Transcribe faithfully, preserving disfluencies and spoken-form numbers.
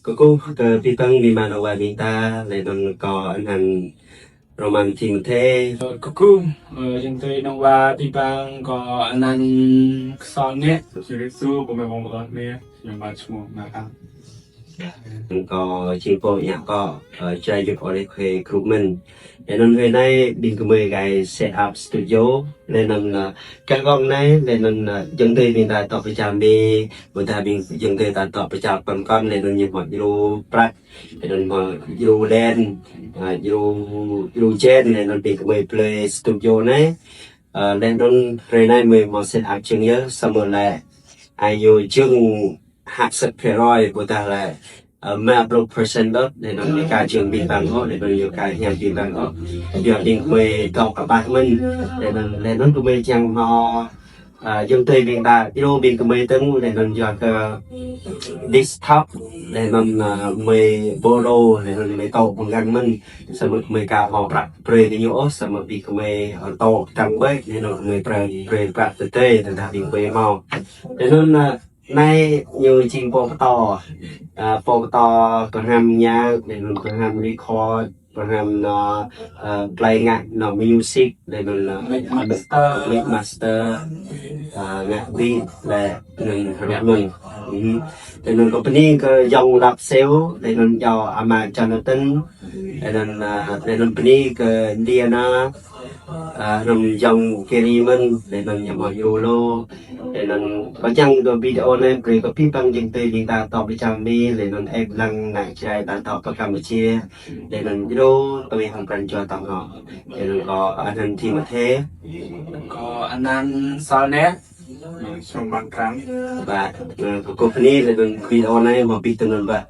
Kơkuh kơ abih bang amĭ ama nong wa ƀing ta, laih anŭn kâo anăn Roman Timôthê. Ơ, kơkuh, ơ, ayŏng adơi nong wa abih bang, kâo anăn Kơsol Nĕ. Kâo jing pô ngă kơ, ơ, Jrai Youth Oleh Khuê Group mơ̆n. Laih anŭn hrơi anai ƀing gơmơi gai set up studio. Laih anŭn, ơ, kơ gŏng anai, laih anŭn, ơ, ayŏng adơi ƀing ta dŏ pơ čar Mi, ƀôdah ƀing ayŏng adơi ta dŏ pơ čar kŏn kŏn, laih anŭn ñu hmâo djru prăk, laih anŭn hmâo djru đen, ơ, djru, djru jên, laih anŭn ƀing gơmơi blơi studio anai. Ơ, laih anŭn hrơi anai gơmơi hmâo set up jơ̆ng yơh, samơ̆ lĕ ai ñu jơ̆ng hăt sĭt phe roi, ƀôdah lĕ, ơ, mă pluh percent đôč, laih anŭn ñu ka jơ̆ng ƀing bang ôh, laih anŭn ñu ka hiam ƀing bang ôh. Yua ƀing gơmơi dŏ kơƀah mơ̆n, laih anŭn, laih anŭn gơmơi čang hmâo, ơ, ayŏng adơi ƀing ta, djru ƀing gơmơi tơ̆ng, laih anŭn yua kơ desktop, laih anŭn, ơ, gơmơi bôrô, laih anŭn gơmơi tŏ pơgang mơ̆n, samơ̆ gơmơi ka hmâo prăk brơi kơ ñu ôh, samơ̆ ƀing gơmơi, ơ, tŏ tăng ƀơi, laih anŭn gơmơi brơi, brơi prăk tơdơi, tơdah ƀing gơmơi hmâo. Laih anŭn, ơ, anai ñu jing pô pơtô, ơ, pô pơtô pơhrăm nhạc, laih anŭn pơhrăm record, pơhrăm anŏ, ơ, play ngă anŏ music, laih anŭn, ơ, mix master, mix master, ơ, ngă beat, laih anŭn hrup anŭn. Hm. Laih anŭn kâo bơni kơ ayŏng Lap Seo, laih anŭn ayŏng ama Jonathan, laih anŭn, ơ, laih anŭn bơni kơ Diana, ơ, anŭn ayŏng Kiri mơ̆n, laih anŭn ñu hmâo djru lu. Laih anŭn kâo čang kơ video anai brơi kơ abih bang ayŏng adơi ƀing ta dŏ pơ čar Mi, laih anŭn ĕp lăng ană Jrai ta dŏ pơ Campuchia, laih anŭn djru tui hăng pran jua ta hmâo. Laih anŭn kâo anăn Timôthê. Kâo anăn Kơsol Nĕ. Sông Bang Krang. Ƀă, ơ, kâo kơkuh bơni laih anŭn video anai hmâo abih tui anŭn ƀă.